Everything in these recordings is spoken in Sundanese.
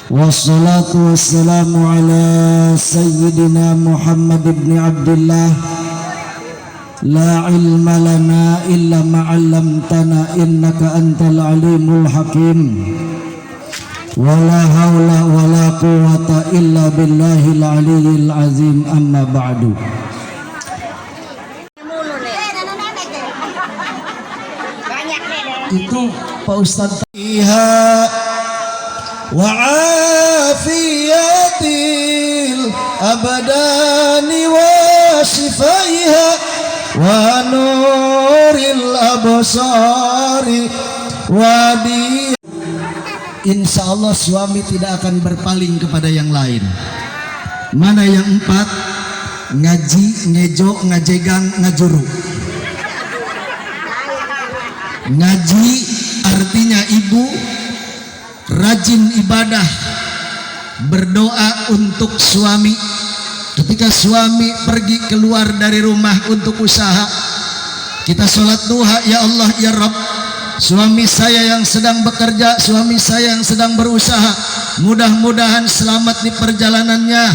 والصلاة والسلام على سيدنا محمد بن عبد الله. لا علم لنا إلا ما علمتنا إنك أنت العليم الحكيم. ولا حول ولا قوة إلا بالله العلي العظيم. أما بعد. Mulu nih. Nenek-nenek deh. Banyak nih deh. Itu Pak Ustadz فيها وعافية الأبدان وشفائها ونور الأبصار ودي. Insya Allah suami tidak akan berpaling kepada yang lain. Mana yang empat? Ngaji, ngejo, ngajegang, ngajuru. Ngaji artinya ibu rajin ibadah, berdoa untuk suami. Ketika suami pergi keluar dari rumah untuk usaha, kita sholat duha, "Ya Allah, ya Rabb, suami saya yang sedang bekerja, suami saya yang sedang berusaha, mudah-mudahan selamat di perjalanannya,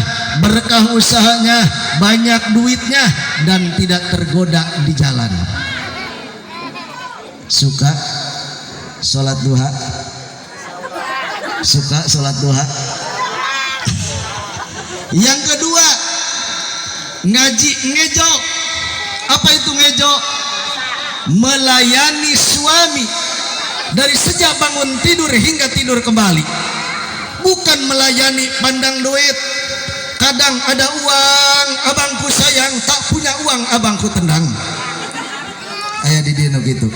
berkah usahanya, banyak duitnya, dan tidak tergoda di jalan." Suka sholat duha? Suka sholat duha? Yang kedua, ngaji ngejo. Apa itu ngejo? Melayani suami dari sejak bangun tidur hingga tidur kembali. Bukan melayani pandang duit. Kadang ada uang, abangku sayang, tak punya uang, abangku tendang. Aya di dieu gitu.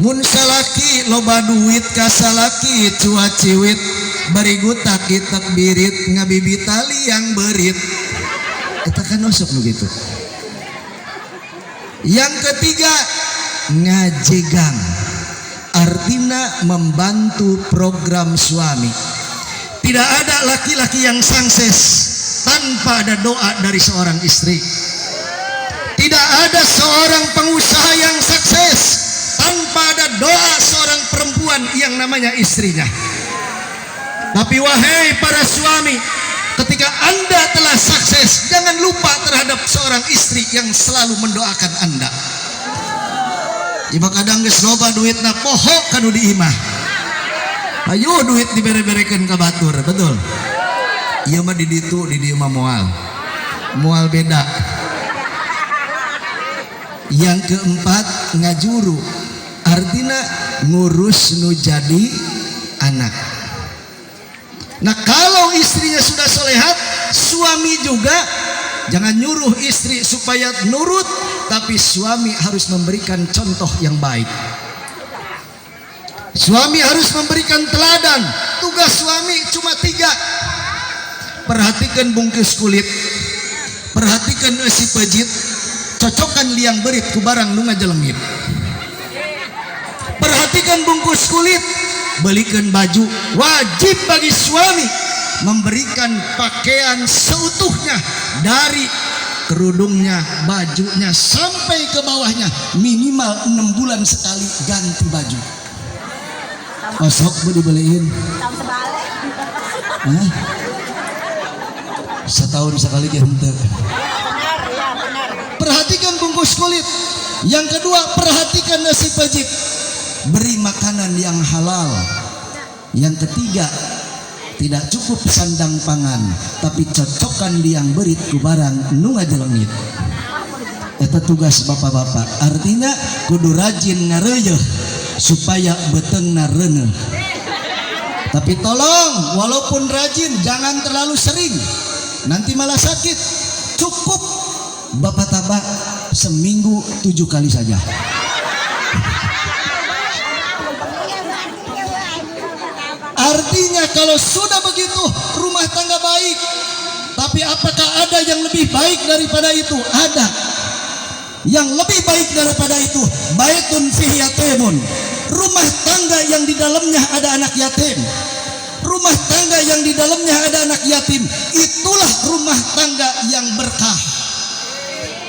Mun salaki loba duit ka salaki cuaciwit, bari gutak kitek birit ngabibita liang beurit. Eta kan osok nu gitu. Yang ketiga, ngajegang, artinya membantu program suami. Tidak ada laki-laki yang sukses tanpa ada doa dari seorang istri. Tidak ada seorang pengusaha yang sukses tanpa ada doa seorang perempuan yang namanya istrinya. Tapi wahai para suami, ketika Anda telah sukses, jangan lupa terhadap seorang istri yang selalu mendoakan Anda. Iba kadang geus loba duitna, poho kanu di imah. Ayo duit dibere-berekeun ka batur, betul. Ieu mah di ditu, di dieu mah moal. Moal beda. Yang keempat, ngajuru. Artinya ngurus nu jadi anak. Nah, kalau istrinya sudah solehat, suami juga jangan nyuruh istri supaya nurut, tapi suami harus memberikan contoh yang baik. Suami harus memberikan teladan. Tugas suami cuma tiga. Perhatikan bungkus kulit, perhatikan eusi pejit, cocokkan liang beurit ku barang nu ngajelengit. Perhatikan bungkus kulit, belikan baju. Wajib bagi suami memberikan pakaian seutuhnya dari kerudungnya, bajunya sampai ke bawahnya, minimal 6 bulan sekali ganti baju. Osok bu dibeliin. Tahun sebalik. Hah? Setahun sekali dia henteu. Benar, ya benar. Perhatikan bungkus kulit. Yang kedua, perhatikan nasi pejit. Beri makanan yang halal. Yang ketiga, tidak cukup sandang pangan, tapi cocokkan liang beurit ku barang nu ngajelengit. Eta tugas bapak-bapak. Artinya kudu rajin ngareuyeuh supaya beuteungna reuneuh. Tapi tolong, walaupun rajin jangan terlalu sering. Nanti malah sakit. Cukup Bapak tabak seminggu 7 kali saja. Artinya kalau sudah begitu rumah tangga baik. Tapi apakah ada yang lebih baik daripada itu? Ada. Yang lebih baik daripada itu, بيت فيه يتيم. Rumah tangga yang di dalamnya ada anak yatim. Rumah tangga yang di dalamnya ada anak yatim, itulah rumah tangga yang berkah.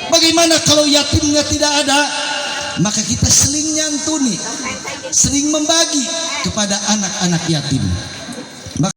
Bagaimana kalau yatimnya tidak ada? Maka kita sering nyantuni, sering membagi kepada anak-anak yatim.